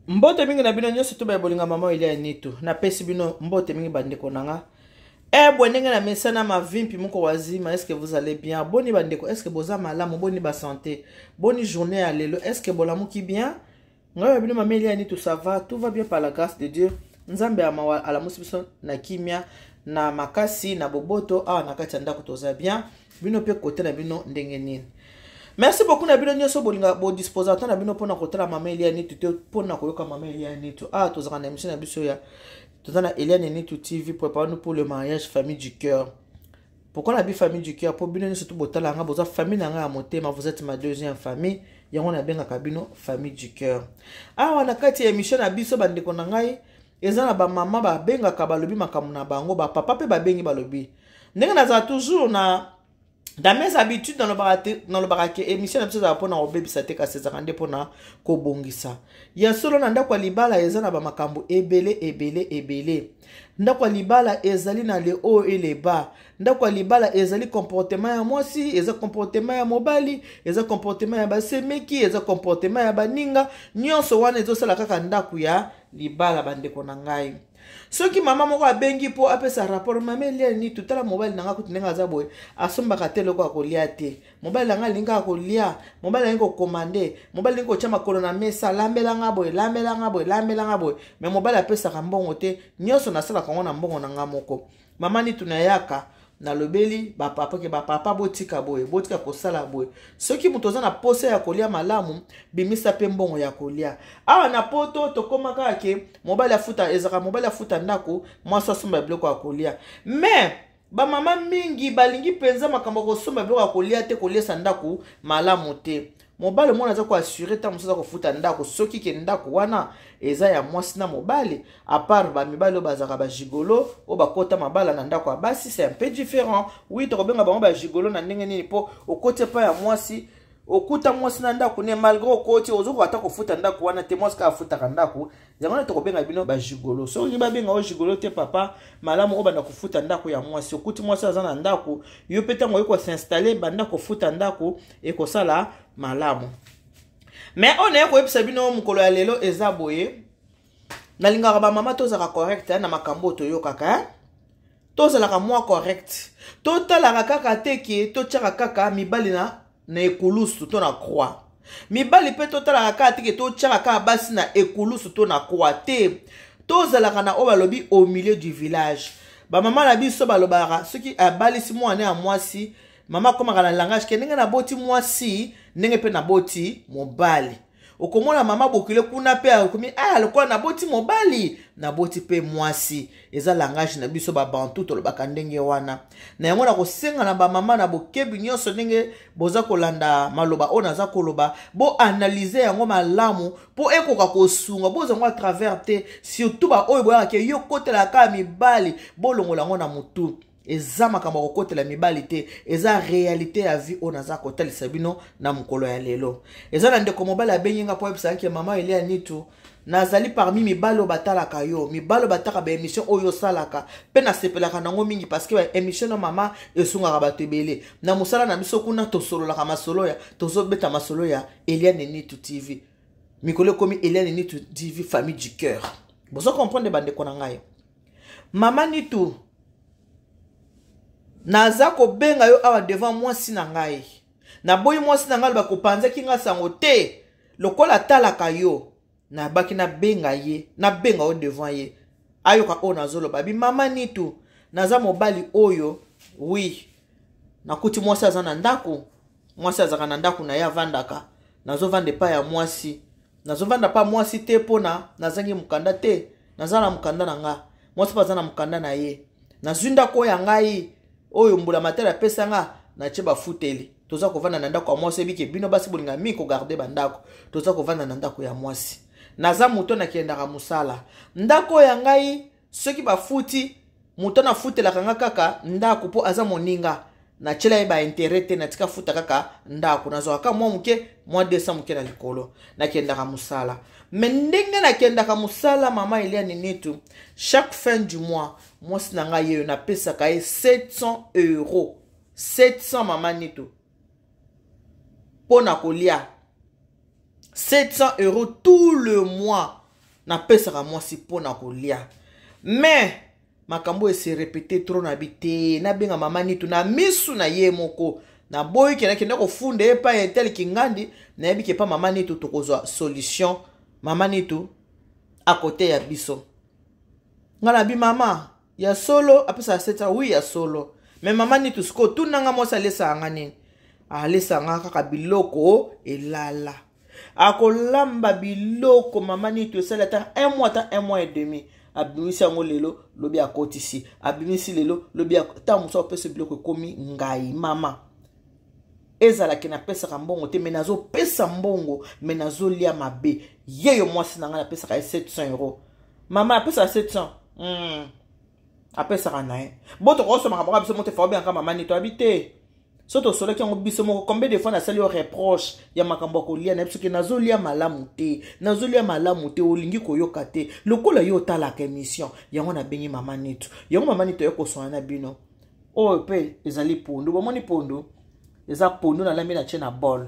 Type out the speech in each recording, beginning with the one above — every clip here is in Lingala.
Mbote mingi na bino nyonso to baye bolinga mama Elia Nitu. Napesi bino mbote mingi bandeko na nga. Eh bwe ndenge na mesana mavimpi moko wazima, est-ce que vous allez bien? Boni bandeko, est-ce que boza malamu? Boni ba santé? Boni journée ya lelo, est-ce que bolamuki bien? Ngai ya bino mama Elia Nitu, ça va, tout va bien par la grâce de Dieu. Nzambe ya mawa alamusi biso na kimia, na makasi, na boboto, awa na kati ya ndako toza bien. Bino pe kote na bino ndenge nini? Merci beaucoup na bino nyonso bolinga bodisposa temps na bino mpona kotala mama Elia Nitu te mpona koyoka mama Elia Nitu. Ah, tozalaka na émission na biso ya toza na Elia Nitu TV, préparons-nous pour le mariage famille du cœur. Pourquoi la bi famille du cœur? Po bino nyonso to botala nga boza famille na nga ya motema, vous êtes ma deuxième famille. Yango na bengaka bino famille du cœur. Awa na kati ya émission na biso bandeko na ngai eza na ba mama babengaka balobi makambo na bango, ba papa pe babengi balobi. Ndenge nazala toujours na dans mes habitudes nalobaka te, nalobaka ke émission na biso ezalaka mpona kobebisa te, kasi ezalaka nde mpona kobongisa. Ya solo na ndako ya libala eza na bamakambo ebele ebele ebele. Ndako ya libala ezali na le haut et le bas. Ndako ya libala ezali comportement ya mwasi, eza comportement ya mobali, eza comportement ya basemeki, eza comportement ya baninga. Nyonso wana ezosala kaka ndako ya libala bandeko na ngai. Soki mama moko abengi po apesa rapport, mama Elia Nitu, tala mobali na nga kutu ndenge aza boye, asombaka te eloko ya kolia te. Mobali na nga alingi kaka kolia, mobali alingi kokomande, mobali alingi kotia makolo na mesa, lambela nga boye, lambela nga boye, lambela nga boye. Mais mobali apesaka mbongo te, nyonso nasalaka yango na mbongo na nga moko. Mama Nitu nayaka, nalobeli ba papa ke ba papa botika boye, botika kosala boye. Soki moto aza na posa ya kolia malamu, bimisa pe mbongo ya kolia. Awa na poto tokoma kaka ke mobali afuta, ezaka mobali afuta ndako, mwasi asomba biloko ya kolia. Mais ba mama mingi balingi penza makambo ya kosomba biloko ya kolia te, koliesa ndako malamu te. Mobali mwana aza ko assurer ntango mosusu aza kofuta ndako, soki ke ndako wana eza ya mwasi na mobali, à part ba mibali oyo bazalaka ba gigolo oyo bakota mabala na ndako ya basi, c'est un peu différent. Oui, tokobenga bango ba gigolo na ndenge nini, po okoti epai ya mwasi, okuta mwasi na ndako ne, malgré okoti ozokoka ata kofuta ndako wana te, mwasi kaka afutaka ndako. Yango wana tokobenga bino ba gigolo. Soki olingi babenga yo gigolo te, papa, malamu obanda kofuta ndako ya mwasi. Okuti mwasi aza na ndako, yo pe ntango oye kosinstalle, banda kofuta ndako, ekosala malamu. Mais oyo naye koyebisa bino mokolo ya lelo eza boye, nalingaka ba mama tozalaka correct na makambo oyo toyokaka, hein? Tozalaka mwa correct, totalaka kaka te ke totiaka kaka mibali na ekulusu to na croix. Mibali mpe totalaka kaka te ke totiaka kaka basi na ekulusu to na croix te. Tozalaka na oyo balobi au milieu du village. Ba mama na biso balobaka soki abalisi mwana ya mwasi, mama akomaka na langage ke ndenge naboti mwasi, ndenge mpe naboti mobali. Okomona mama bokile kuna pe akomi, ah, lokola naboti mobali, naboti pe mwasi. Eza langage na biso ba bantu, tolobaka ndenge wana. Na yango nakosenga na ba mama na bokebi nyonso ndenge boza kolanda maloba oyo naza koloba, bo analyser yango malamu po ekoka kosunga, boza yango à travers te, surtout ba oyo boyaka ke yo kotelaka kaka mibali, bolongola yango na mutu. Eza makambo ya kokotela mibali te, eza réalité ya vie oyo naza kotalisa bino na mokolo ya lelo. Eza na ndeko mobali abengi nga po ayebisa ke mama Elia Nitu, nazali parmi mibali oyo batalaka yo, mibali oyo bataka ba émission oyo osalaka, pe nasepelaka nango mingi parce que ba émission na mama esungaka bato ebele. Na mosala na biso kuna tosololaka masolo ya, tozobeta masolo ya Elia Nitu TV. Mikolo ekomi Elia Nitu TV famille du cœur. Bozo comprendre bandeko na ngai. Mama Nitu, naza kobenga yo awa devant mwasi na ngai. Naboyi mwasi na ngai aloba kopanzaki nga sango te, lokola atalaka yo, nabaki nabenga ye, nabenga yo devant ye. Ayoka oyo nazoloba. Bi mama Nitu, naza mobali oyo, oui, nakuti mwasi aza na ndako, mwasi azaka na ndako na ye avandaka, nazovanda epai ya mwasi. Nazovanda pa mwasi te mpona nazangi mokanda te, naza na mokanda na nga, mwasi mpe aza na mokanda na ye. Nazwi ndako ya ngai oyo mbula matala apesa nga, natie bafuteli. Toza kovanda na ndako ya mwasi, ebike bino basi bolinga mingi kogarde bandako. Toza kovanda na ndako ya mwasi. Naza moto nakendaka mosala. Ndako ya ngai soki bafuti, moto nafutelaka nga kaka ndako po aza moninga. Natiela ye ba intérêt te, natika futa kaka ndako. Nazwaka kaka mwa moke, mwa 200 moke na likolo. Nakendaka mosala. Mais ndenge nakendaka mosala, mama Elia Nitu, chaque fin du mois, mwasi na ngai yeyo napesaka ye 700 euros. 700 mama Nitu. Mpo na kolia. 700 euros tout le mois. Napesaka mwasi mpo na kolia. Mais makambo ese répété trop na bi te, nabenga mama Nitu na misu na ye moko. Naboyi ke nakende kofunda ye epai etel kingandi. Nayebi ke epa mama Nitu tokozwa solution. Mama Nitu akoteya biso. Nga na bi mama ya solo apesaka 700. Oui, ya solo. Mais mama Nitu, sikoyo tunanga mwasi alesaka nga nini? Alesaka nga kaka biloko elala. Akolamba biloko, mama Nitu, esali ata un mois, ata un mois et demi, abimisi yango lelo, lobi akotisi, abimisi lelo, lobi. Ntango mosusu apesa biloko ekomi ngai. Mama, ezalaki napesaka mbongo te, mais nazopesa mbongo, mais nazolia mabe. Yeyo mwasi na ngai, napesaka ye 700 euro. Mama apesaka 700. Apesaka na ye bo tokosomaka moko biso mo te. Fa obengaka mama Nito abi te. So tosolaki yango biso moko. Combien de fois nasali yo reproche ya makambo ya kolia na biso ke nazolia malamu te, nazolia malamu te? Olingi koyoka te. Lokola yo otalaka émission yango, nabengi mama Nitu yango. Mama Nitu aye koswana na bino. Oyo mpe ezali pondu. Bomoni pondu, eza pondu nalambi, natie na bol.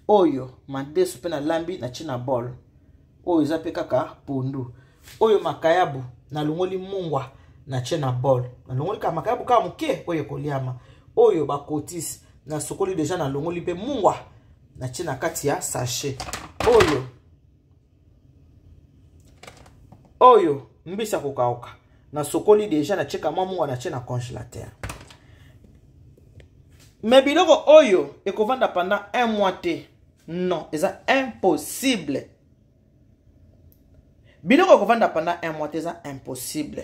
Oyo madesu mpe nalambi, natie na bol. Oyo eza mpe kaka pondu. Oyo makayabu, nalongoli mungwa, natie na bol. Nalongoli kaka makayabu kaka moke oyo ekoliama. Oyo bakotisi, nasokoli déjà, nalongoli mpe mungwa, natie na kati ya sachet. Oyo mbisi ya kokauka, nasokoli déjà, natie ka mwa mungwa, natie na congélateur. Mais biloko oyo ekovanda pendant un mois te. Non, eza impossible. Biloko ekovanda pendant un mois te, eza impossible.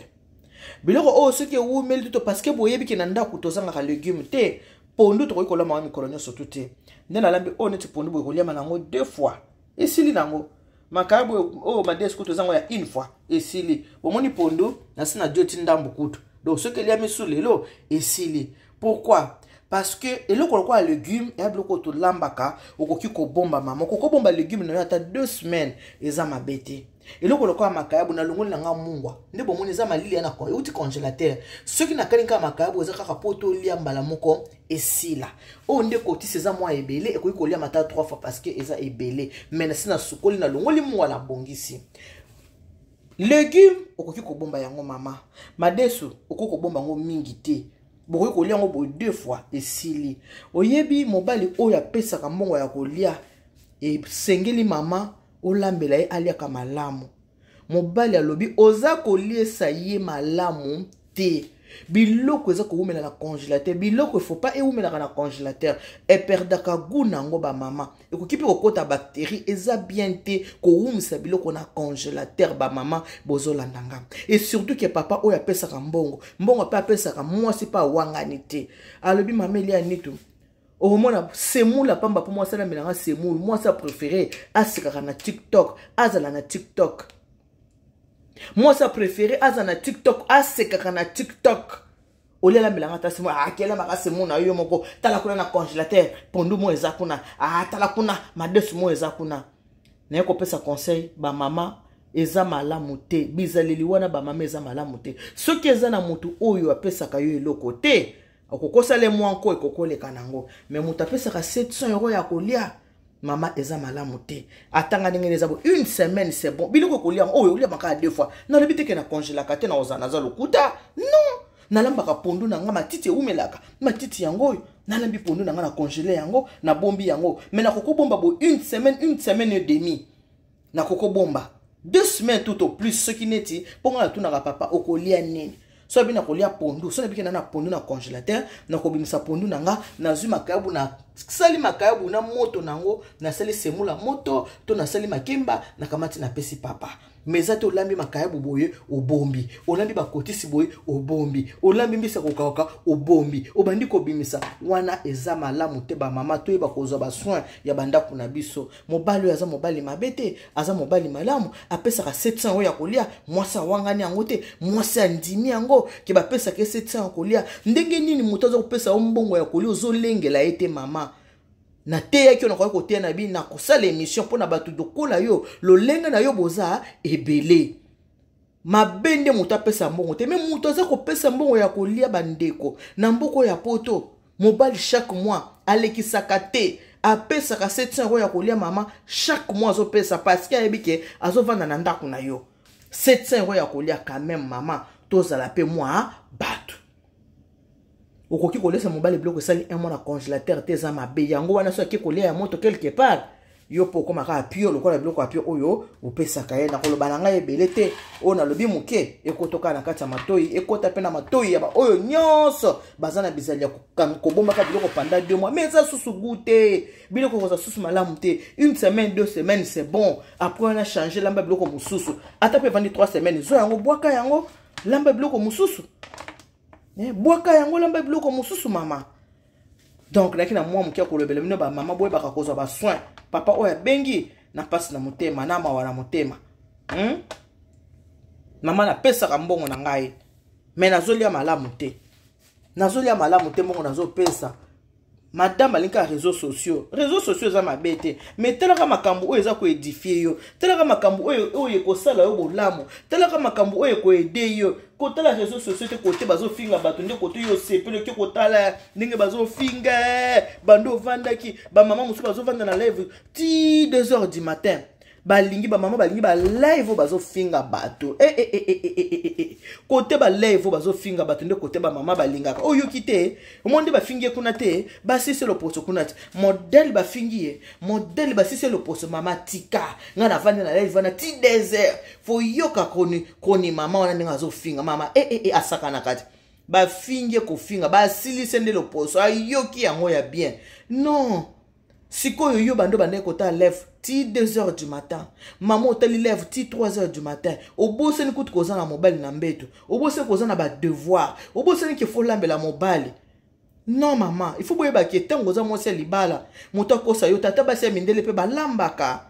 Biloko oyo soki ewumeli tuto, parce que boyebi ke na ndako tozangaka légume te. Pondu tokoki kolamba yango mikolo nyonso tu te. Nde nalambi oyo neti pondu boye, koliama nango deux fois, esili nango. Makayabu oyo, madesu kutu ezango ya une fois, esili. Bomoni pondu, nasi na dio ti ndambu kutu. Donc soki eliami su lelo, esili. Pourquoi? Parce que eloko lokola légume eya biloko oyo tolambaka, okoki kobomba. Mama, okoki kobomba légume na yo ata 2 semaines, eza mabe te. Eloko lokola makayabu, nalongoli na nga mungwa, nde bomoni eza malili ya na euti congélateur. Soki nakali kaka makayabu, eza kaka po tolia mbala moko, esila. Oyo nde kotisi, eza mwa ebele, ekoki koliama ata trois fois parce que eza ebele. Mais nasi nasukoli, nalongoli mungwa, nabongisi. Légume okoki kobomba yango, mama. Madesu okoki kobomba yango mingi te, bokoki kolia yango boye deux fois, esili. Oyebi mobali oyo apesaka mbongo ya kolia, esengeli mama olambela ye aliaka malamu. Mobali alobi oza koliesa ye malamu te. Biloko eza kowumela na congélateur. Biloko efo pas ewumelaka na congélateur, eperdaka goût nango. Bamama, ekoki mpe kokɔta bactérie, eza bien te kowumisa biloko na congélateur. Bamama, bozolanda nga? Et surtout ke papa oyo apesaka mbongo, mbongo mpe apesaka mwasi mpe awangani te. Alobi mama Elia Nitu, okomona semoule pamba mpo mwasi alamelanga semoule. Mwasi apréféré asekaka na TikTok, azala na TikTok. Mwasi apréféré aza na TikTok, asekaka na TikTok. Olia alamelanga ata semoule. Akelamaka semoule na yo moko. Tala kuna na congélateur, pondu mo eza kuna. Tala kuna, madesu mo eza kuna. Naye kopesa conseil, bamama, eza malamu te bizaleli wana. Bamama, eza malamu te. Soki eza na motu oyo apesaka yo eloko te, okokosala mwa nko, ekokoleka nango. Mais moto apesaka 700 euro ya kolia, mama, eza malamu te. Atanga ndenge eza bo une semaine, c'est bon. Biloko kolia oyo oliamaka kaka deux fois. Nalobi te ke na congelaka te, na ozala naza lokuta. Non, nalambaka pondu na nga, matiti ewumelaka. Matiti yango oyo nalambi pondu na nga, na congele yango, nabombi yango. Mais nakokobomba bo une semaine, une semaine et demi, nakokobomba 2 semaines tout au plus. Soki neti mpo nga natunaka papa: "Okolia nini?" So abi nakolia pondu. So nabiki na na pondu na congélateur, nakobimisa pondu na nga, nazwi makayabu, nasali makayabu na moto nango, nasali semula moto to nasali makemba, nakamati, napesi papa. Mais eza te olambi makayabu boye, obombi, olambi bakotisi boye, obombi, olambi mbisi ya kokauka, obombi, obandi kobimisa wana, eza malamu te. Bamama, toyeba kozwa basoin ya bandako na biso. Mobali oyo aza mobali mabe te, aza mobali malamu. Apesaka 700 oyo ya kolia. Mwasi awangani yango te, mwasi andimi yango ke bapesaka ye 700 ya kolia. Ndenge nini moto aza kopesa yo mbongo ya kolia, ozolengela ye te? Mama, nateyaki yo, nakoki koteya na bino, nakosala émission mpo na bato lokola yo, lolenge na yo, boza ebele. Mabe nde moto apesa mbongo te, mais moto aza kopesa mbongo ya kolia. Bandeko, na mboka oyo ya poto, mobali chaque mois alekisaka te. Apesaka 700 euro ya kolia, mama. Chaque mois azopesa, parce que ayebi ke azovanda na ndako na yo. 700 euro ya kolia quand même, mama. Tozala mpe mwa bato. Okoki kolesa mobali biloko esali un mois na congélateur te, eza mabe. Yango wana so ake kolia ya moto quelque part, yo mpo okóma kaka pio lokola biloko ya pio oyo opesaka ye. Na koloba na ngai ebele te, oyo nalobi moke ekotoka na kati ya matoi, ekota mpe na matoi ya baoyo nyonso baza na bizali ya kobombaka biloko pendant 2 mois. Mais eza susu goût te, biloko kozwa susu malamu te. Une semaine, 2 semaines, c'est bon. Après wana, change, lamba biloko mosusu. Ata mpe evandi 3 semaines, zwa yango, bwaka yango, lamba biloko mosusu. Bwaka yango, lamba biloko mosusu, mama. Donc nayaki na mwa moke ya kolobela bino bamama, boyebaka kozwa basoin. Papa oyo abengi na mpasi na motema, na mawa na motema, Mama, napesaka mbongo na ngai, me nazolia malamu te, nazolia malamu te. Mbongo nazopesa, madame alingi kaka réseaux sociaux. Réseaux sociaux eza mabe te, mais talaka makambo oyo eza koédifier yo, talaka makambo oyo ekosala yo bolamu, talaka makambo oyo ekoaider yo. Kotala réseaux sociaux te kote bazofinga bato, nde kote yo osepeli, oke kotala ndenge bazofinga bando. Ovandaki, bamama mosusu bazovanda na live ti 2 heures du matin. Balingi, bamama balingi balive oyo bazofinga bato. E, e, e, e, e, e, e. Kote balive oyo bazofinga bato, nde kote bamama balingaka. Oyoki te, omo nde bafingi ye kuna te, basisi loposo kuna te, modele bafingi ye, modele basisi loposo. Mama, tika ngai navandi na live wana ti 2 heures, fo yoka koni koni mama wana ndenge azofinga. Mama e, e, e, asakanaka te. Bafingi ye kofinga, basilisi nde loposo, ayoki yango ya bien. Non, sikoyo yo bando bandeki kotala live ti 2 heures du matin. Mama, otali live ti 3 heures du matin, obosani kutu koza na mobali na mbeto, obosani koza na badevoir, obosani ke folambela mobali. Non mama, il faut boyebaki, ntango oza mwasi ya libala, moto akosa yo. Tata, basi ya mindele mpe balambaka,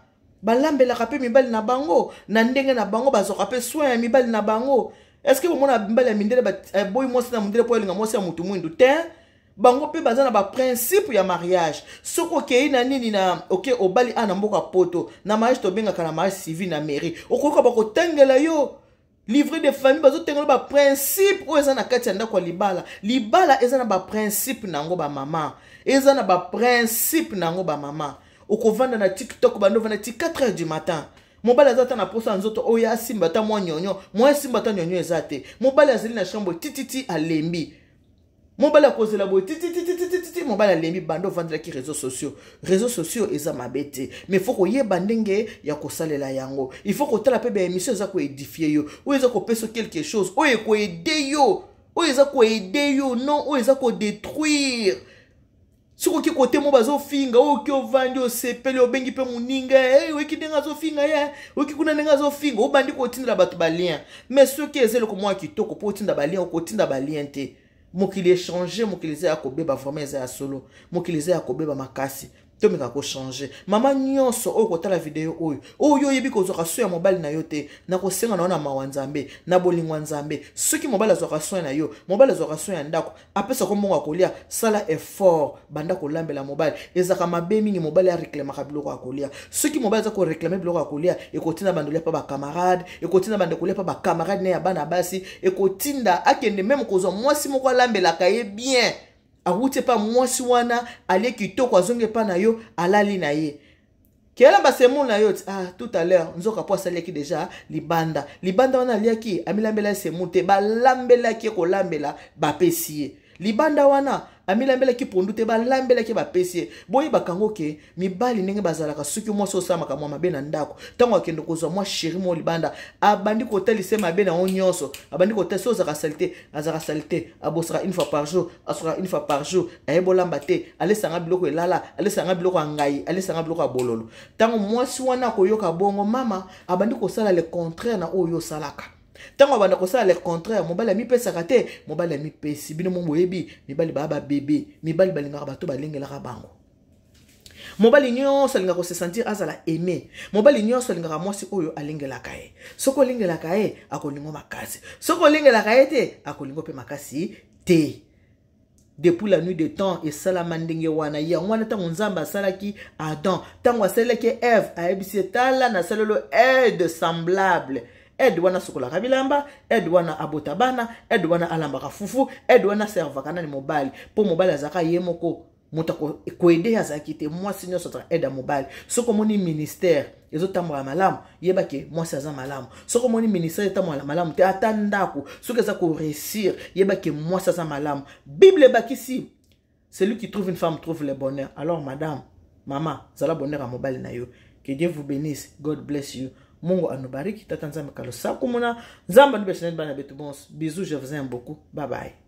balambelaka mpe mibali na bango na ndenge na bango, bazwaka mpe soin ya mibali na bango. Est ce que bomona mibali ya mindele boyi mwasi na mondele mpo alinga mwasi ya motu mwindu te? Bango mpe baza na baprincipe ya mariage. Soki okei na nini na oke, obali a na mboka Poto, na mariage tobengaka na mariage civil na mairie, okoyoka bakotangela yo livret de famille, bazotengela baprincipe oyo eza na kati ya ndako ya libala. Libala eza na baprincipe na yango, bamama, eza na baprincipe na yango, bamama. Okovanda na TikTok, bando ovanda ti 4 heures du matin, mobali aza ata na posa ya nzoto oyo asimba ata mwa nyonyo, mwa asimba ata nyonyo eza te. Mobali azali na chambre tititi, alembi. Mobali akozela boye titititititi, mobali alembi. Bando ovandelaki réseaux sociaux. Réseaux sociaux eza mabe te, mais faut koyeba ndenge ya kosalela yango. Il faut kotala mpe baémission eza koédifier yo, oyo eza kopesa quelque chose, oyo ekoaider yo, oyo eza koaider yo, non oyo eza kodétruire. Soki oki kote mo bazofinga, oyo oki ovandi, osepeli, obengi mpe moninga: "Hey, oyoki ndenge azofinga ye? Oyoki kuna ndenge azofinga?" Obandi kotindela bato balien. Mais soki eza eloko moko ya kitoko mpo otinda balien, okotinda balien te. Mokili echanger, mokili eza ya kobeba, vraiment eza ya solo, mokili eza ya kobeba makasi. Tomeka kochanger. Mama nyonso oyo kotala video oyo, oyo oyebi kozwaka soin ya mobali na yo te, nakosenga na yo na mawa Nzambe, na bolingo ya Nzambe. Soki mobali azwaka soin na yo, mobali azwaka soin ya ndako, apesaka mbongo ya kolia, sala effort, banda kolambela mobali. Ezalaka mabe mingi mobali aréclamaka biloko ya kolia. Soki mobali aza koréclamer biloko ya kolia, ekotinda bando lia mpa bacamarade, ekotinda bando kolia mpa bacamarade ne ya bana basi, ekotinda akende même kozwa mwasi moko alambelaka ye bien. Awuti epa mwasi wana, alie kitoko, azongi epa na yo, alali na ye, kelamba semoule na yo ti ah, tout à l'heure. Nzoka mpo asaliaki déjà libanda. Libanda wana aliaki, amilambela semoule te, balambelaki ye kolambela, bapesi ye. Libanda wana amilambelaki pondu te, balambelaki, bapesi ye. Boyebaka yango ke mibali ndenge bazalaka, soki mwasi osala makambo ya mabe na ndako, ntango akende kozwa mwa chéri mo libanda, abandi kotalisa mabe na yango nyonso. Abandi kotalisa: ozalaka saleté, azalaka saleté, abosaka une fois par jour, asokaka une fois par jour, ayebi olamba te, alesanga biloko elala, alesanga biloko ya ngai, alesanga biloko ya bololo. Ntango mwasi wana akoyoka bongo, mama, abandi kosala le contraire na oyo osalaka. Ntango abanda kosala le contraire, mobali amipesaka te, mobali amipesi. Bino mo boyebi, mibali baya babebe, mibali balingaka bato balengelaka bango. Mobali nyonso alingaka kose sentir azala aimé. Mobali nyonso alingaka mwasi oyo alengelaka ye. Soki olengelaka ye, akolingo makasi. Soki olengelaka ye te, akolingo mpe makasi te. Depuis la nuit de temps esalama ndenge wana. Yango wana, ntango Nzambe asalaki Adam, ntango asalelaki Eve, ayebisi: "Tala, nasalelo aide semblable." Aide wana asokolaka bilamba, aide wana abota bana, aide wana alambaka fufu, aide wana aservaka nani? Mobali. Mpo mobali azalaka ye moko. Moto akoaider ye azalaki te. Mwasi nyonso azalaka aide ya mobali. Soki omoni ministère ezotambola malamu, yeba ke mwasi aza malamu. Soki omoni ministère etambola malamu te, ata ndako soki eza koréussir, yeba ke mwasi aza malamu. Bible ebakisi: "Celui qui trouve une femme trouve le bonheur." Alors madame, mama, zala bonheur ya mobali na yo. Que Dieu vous bénisse. God bless you. Mungu anubariki. Tata Nzambe kalosaku muna Nzambe anubeshaneni bana betu bonso. Bisous, je vous aime beaucoup. Bye bye.